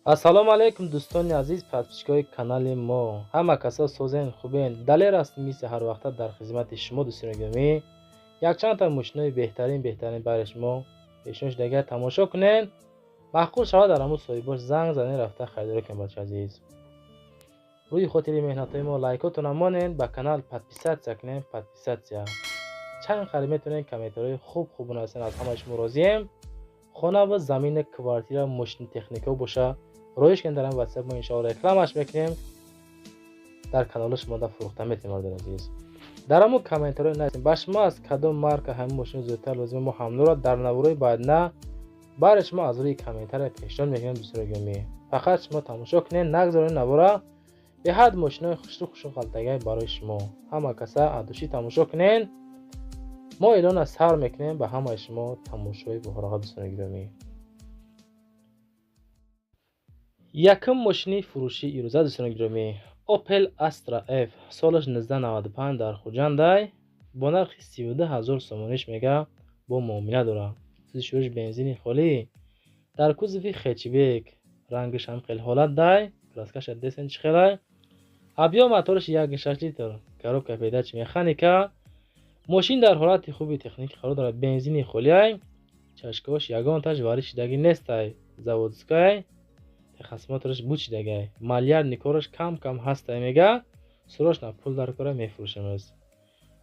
Ассалому алайкум, дӯстони азиз, подписчикои канали мо. Ҳама касо созен, хубен? Далер аст, мисли ҳар вақта дар хизмати шумо, дӯстони гиромӣ. Якчандта мошинои беҳтарин, беҳтарин барои шумо пешниҳод шудага, тамошо кунен. Маъқул шавад, дар ҳамун соҳибош занг занен, рафта харидорӣ кунед, бачаи азиз. Рӯи хотири меҳнатҳои мо лайкотона монен, ба канал подписаться кунен, подписаться. Чанд қадр метавонед комментариҳои хуб хуб бинависен, аз ҳамаи шумо розием. Хона ва замина, квартира, мошини, техника боша, роиш кунед дар ватсап, мо иншоалло рекламаш мекунем, дар канали шумо да фурӯхта метавонем. Бародари азиз, дар ҳамун комментариҳо нависем, ба шумо аз кадом марка ҳамин мошини зудтар лозима. Мо ҳамнуро дар наворои баъдна барои шумо аз рӯи комментария пешниҳод мекунем. Дӯстони гиромӣ, фақат шумо тамошо кунед, нагзоред навора. Беҳад мошинои хушрӯ, хушрӯ ғалтагай барои шумо. Ҳама каса адушӣ тамошо кунед. Мо эълона сар мекунем. Ба ҳамаи шумо тамошои бофароғат, дӯстони гиромӣ. Якум мошини фурӯшии ирӯза, дӯстони гиромӣ, Opel Astra F, солаш 1995, дар Хуҷандай бо нархи 32 ҳазор сомониш мега бо муомила дорад. Сӯзишвориш бензини холӣ, дар кузови хэтчбек, рангаш ҳам хел ҳолат дай, краскаша десен чӣ хелай. Объём мотораш 1,6 литр, коробка передач механика. Мошин дар ҳолати хуби техникӣ қарор дорад, бензини холиай, чашкаош ягонташ варид шудагӣ нестай, заводской, техосмотраш буд шудагай, малярный кораш кам кам ҳастай. Мега, срочно пул дар кора, мефурӯшемаз.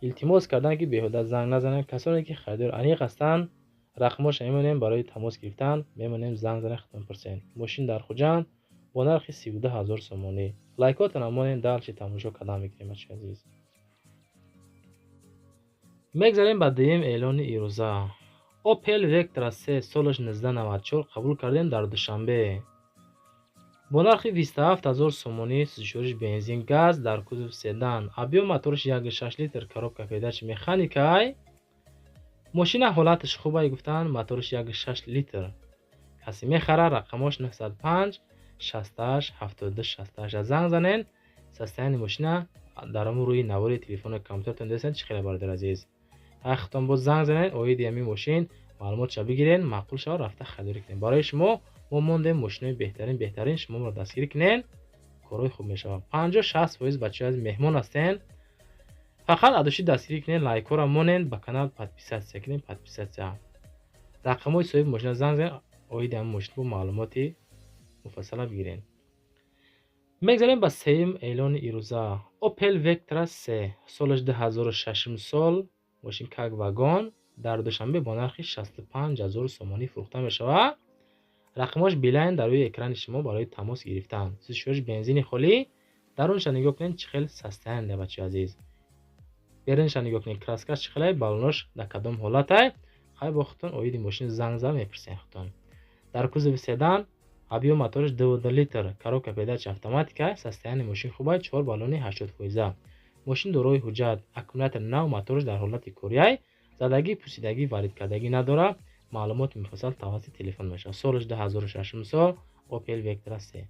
Илтимос кардан, ки беҳуда занг назананд. Касоне ки харидори аниқ ҳастанд, рақамоша мемонем, барои тамос гирифтан мемонем, занг занед, худтон пурсед. Мошин дар Хуҷанд бо нархи 32 ҳазор сомонӣ. Лайкотона монем, дальше тамошо кардан мекунем, бачаи азиз. Мегзарем ба дуюм эълони ирӯза. Opel Vectra C, солаш 1994, қабул кардем дар Душанбе бо нархи 27 ҳазор сомонӣ. Сӯзишвориш бензин, газ, дар кузов седан, объём мотораш 1,6 литр, коробка передач механикай. Мошина ҳолаташ хубай гуфтанд, мотораш 1,6 литр. Касе мехара, рақамош 905 68 72 68, занг занен. Состояние мошина дар ҳамун рӯи навори телефону компютертон десен чӣ хеле. Бародари азиз, худтон боз занг занед, оиди ҳамин мошин маълумотша бигирен, маъқул шавад, рафта харидорӣ кунед. Барои шумо мо мондем мошинои беҳтарин, беҳтарин. Шуморо дастгирӣ кунед, корҳои хуб мешавад. 50-60% бачаҳои аз меҳмон ҳастен. Фақат адушӣ дастгирӣ кунед, лайкҳоро монед, ба канал подписаться кунед, подписаться. Рақамҳои соҳиби мошина занг занед, оиди ҳамин мошин бо маълумоти муфассала бигиред. Мегзарем ба сеюм эълони ирӯза. Opel Vectra C, солаш 2006 сол, мошин как вагон, дар Душанбе бо нархи 65 ҳазор сомонӣ фурӯхта мешавад. Рақамҳош Билайн дар рӯи экрани шумо барои тамос гирифтан. Сӯзишвориш бензини холӣ. Дарунша нигоҳ кунед, чӣ хел состояние, бачаи азиз. Берунша нигоҳ кунед, краскаш чӣ хелай, балонош дар кадом ҳолатай. Хай, бо худтон оиди мошин занг зад, мепурсед худтон. Дар кузови седан, объём мотораш 2 литр, коробка передач автоматика. Состояние мошин хубай, чор баллони 80%. Мошин дорои ҳуҷҷат, аккумулятор нав, мотораш дар ҳолати кориай, задагӣ, пусидагӣ, варид кардагӣ надорад. Маълумоти муфассал тавассути телефон мешавад. Солаш 2006 сол, Opel Vectra C.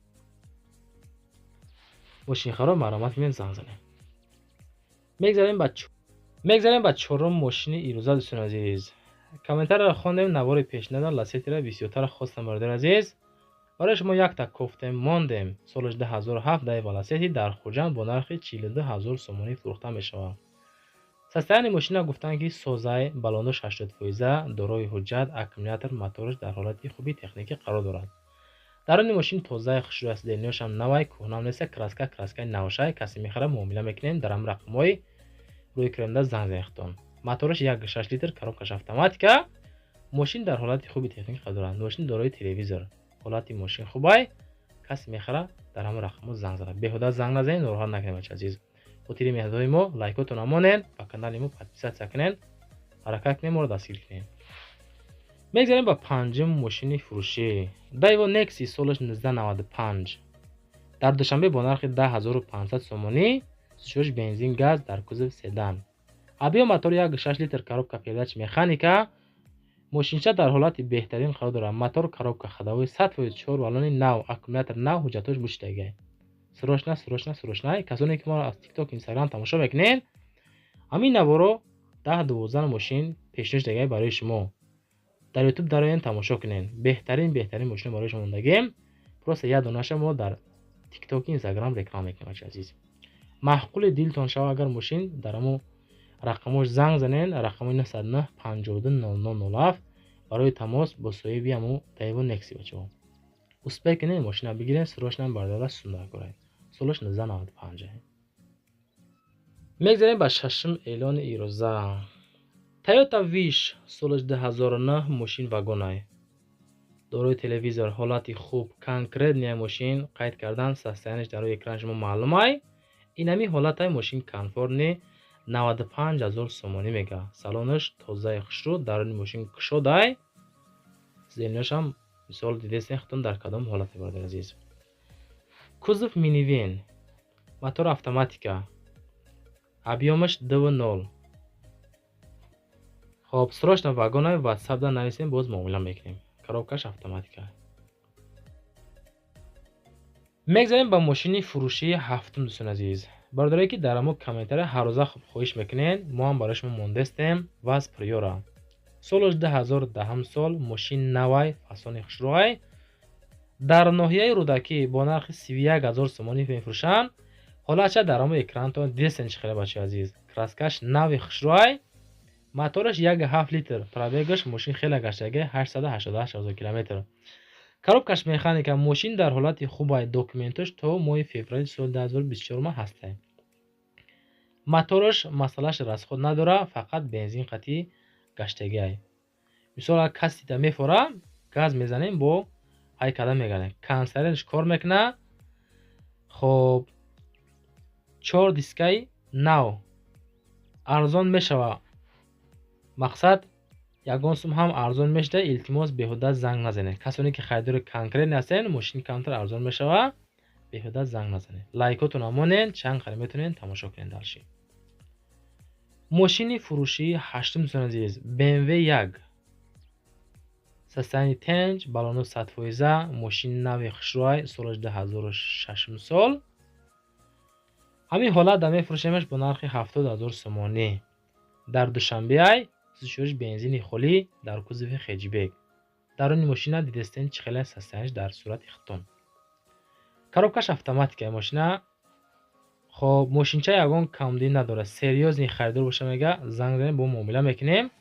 Мошинхаро марҳамат кунед, занг занед. Мегзарем ба чорум мошини ирӯза, дӯстони азиз. Комментарияро хондем, навори пешнада Ласетира бисёртар хостам. Бародари азиз, барои шумо якта кофтем, мондем. Солаш 2007, Дайва Ласети, дар Хуҷанд бо нархи 42 ҳазор сомонӣ фурӯхта мешавад. Состояние мошина гуфтанд, ки созай, баллонош 80%, дорои ҳуҷҷат, аккумулятор, мотораш дар ҳолати хуби техникӣ қарор дорад. Даруни мошин тозаи, хушрӯй аст, сиденияшам навай, кӯҳнам неста, краска краскаи навшай. Касе мехара, муомила мекунем, дар ҳам рақамҳои рӯи кремда занг занед худтон. Мотораш 1,6 литр, коробкаш автоматика. Мошин дар ҳолати хуби техникӣ қарор дорад. Мошин дорои телевизор, ҳолати мошин хубай. Касе мехара, дар ҳамон рақамҳо занг занад. Беҳуда занг назанед, нороҳат накунед, бача азиз. Хотири меҳнатҳои мо лайкотона монед, ба канали мо подписаться кунед, ҳаракат кунед, моро дастгир кунед. Мегзарем ба панҷум мошини фурӯшӣ. Дайво Некси, солаш 1995, дар Душанбе бо нархи 10 500 сомонӣ. Сӯзишвориш бензин, газ, дар кузов седан, объём мотор 1,6 литр, коробка передач механика. Мошинча дар ҳолати беҳтарин қарор дорад, мотор, коробка, ходовой 100%, чор баллони нав, аккумулятор нав, ҳуҷҷатҳош бушидагай. Срочно, срочно, срочно. Касоне ки моро аз Тикток, Инстаграм тамошо мекунед, ҳамин наворо 10-12 мошин пешниҳод шудагай барои шумо. Дар Ютуб дароен, тамошо кунед. Беҳтарин, беҳтарин мошино барои шумо мондагем. Просто як донаша мо дар ТикТоки, Инстаграм реклама мекунем, бачаи азиз. Маъқули дилтон шава агар мошин, дар ҳамо рақамош занг занен, рақамои 909 52 00 07 барои тамос бо соҳиби ҳамо Daewoo Nexia. Бачаҳо, успеть кунед, мошина бигирен, срочно бардора сунда кунед. Солаш 1995. Мегзарем ба шашум эълони ирӯза. Toyota Wish, солаш 2009, мошин вагонай, дорои телевизор, ҳолати хуб, конкретный мошин. Қайд кардан, состояние ш дар рӯи экран шумо маълумай. Инами ҳолатай мошин комфортный, 95 ҳазор сомонӣ мега. Салонаш тозаи хушрӯ, даруни мошин кушодай, зелинашам мисол дидесен худтон дар кадом ҳолате, бародари азиз. Кузов минивэн, мотор автоматика, объём аш 2,0. Хоб, срочно вагонай, ватсапда нависем, боз муомила мекунем. Коробка ш автоматика. Мегзарем ба мошини фурӯшии ҳафтум. Дӯстони азиз, бародарое ки дар ҳамо комментария ҳаррӯза хоҳиш мекунед, мо ҳам барои шумо мондестем. ВАЗ Приора, солаш 2010 сол, мошин навай, фасони хушрӯай, дар ноҳияи Рӯдакӣ бо нархи 31 ҳазор сомонӣ мефурӯшанд. Ҳолатша дар ҳамо экранатон дидестен чӣ хеле, бачаи азиз. Краска ш нави хушрӯай, мотораш 1,7 литр, пробег аш мошин хеле гаштаги, 888 ҳазор километр, коробка ш механика. Мошин дар ҳолати хубай, документош то моҳи феврали соли 2024 ҳастай. Мотораш масъалаш расход надора, фақат бензин қатӣ гаштагиай. Мисол, агар кас дида мефора, газ мезанем, бо ҳай карда мегардем. Кондиционерш кор мекунад. Хоб, чор дискаи нав. Арзон мешава, мақсад, ягон сум ҳам арзон мешуда. Илтимос, беҳуда занг назанед. Касоне ки харидори конкретный ҳастен, мошин камтар арзон мешава, беҳуда занг назанед. Лайкотонро монед, чанд қадр метавонед, тамошо кунед дальше. Мошини фурӯшии ҳаштум, дӯстони азиз, BMW 1, состояние тенҷ, балоно 100%, мошини нави хушрӯай, солаш 2006 сол. Ҳамин ҳолат да мефурӯшемаш бо нархи 70 ҳазор сомонӣ. Дар Душанбеай, сӯзишвориш бензини холӣ, дар кузови хэтчбек. Даруни мошина дидестен чӣ хеле состояние ш дар сурати хитон. Коробка ш автоматика мошина. Хоб, мошинча ягон камдӣ надорад. Серьёзный харидор боша, мега, занг занем, бо муомила мекунем.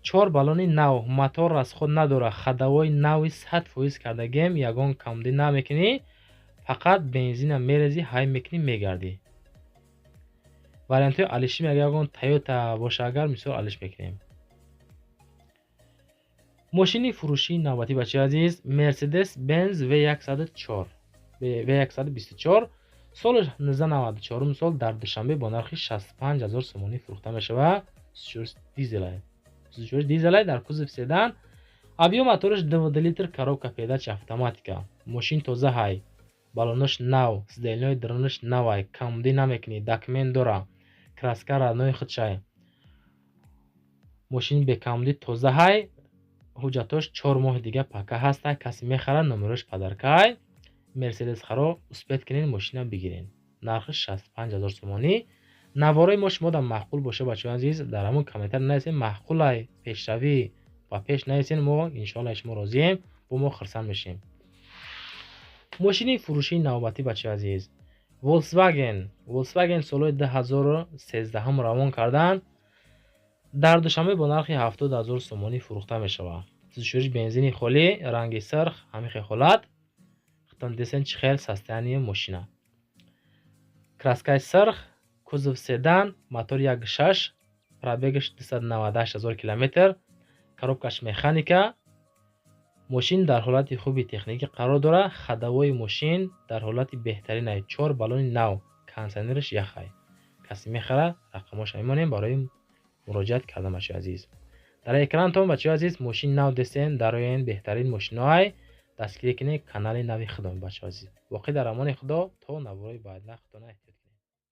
Чор баллони нав, мотор расход надорад, ходовой нави 100% кардагем, ягон камдӣ намекунӣ, фақат бензина мерезӣ, ҳай мекунӣ, мегардӣ. Вариантҳои алиши, агар ягон Тойота боша, агар мисол алиш мекунем. Мошини фурӯшии навбатӣ, бачаи азиз, Мерседес Бенз В104, В124, соли 1994 сол, дар Душанбе бо нархи 65 ҳазор сомонӣ фурӯхта мешавад. Дизелай, дизелай, дар кузов седан, объём мотораш 2 литр, коробка передач автоматика. Мошин тоза ҳай, балонош нав, сиденья ҳои дарунаш навай, камдӣ намекунӣ, документ дора, краска родной худшай. Мошини бекамдӣ, тоза ҳай, ҳуҷҷатош 4 моҳи дига пака ҳаста. Касе мехарад, номерош подарка й. Мерседес харо, успеть кунед, мошина бигирен. Нархи 65 ҳазор сомонӣ. Наворои мо шумо дар маъқул боша, бачаҳои азиз, дар ҳамон комментар нависен, маъқулай, пешравӣ ба пеш нависен. Мо иншоалло шумо розием, бо мо хурсанд мешем. Мошини фурӯшии навбатӣ, бачаи азиз, Volkswagen. Volkswagen солҳои 2013 равон карданд, дар Душанбе бо нархи 70 ҳазор сомонӣ фурӯхта мешавад. Сӯзишвориш бензини холӣ, ранги сирх. Ҳамин хел ҳолат, худтон дидесен чӣ хел состояние мошина. Краска и сирх, кузов седан, мотор 1,6, пробег аш 298 ҳазор километр, коробка ш механика. Мошин дар ҳолати хуби техникӣ қарор дорад, ходовой мошин дар ҳолати беҳтаринай, чор баллони нав, кондиционераш яхай. Касе мехарад, рақамҳоша мемонем барои муроҷиат кардан. Бачаҳои азиз, дар экранатон, бачаҳои азиз, мошин нав дестен, дароен, беҳтарин мошиноай. Дастгирӣ кунед канали нави худон. Бачаҳои азиз, боқӣ дар амони Худо, то наворои баъдина, худона эҳтиёт.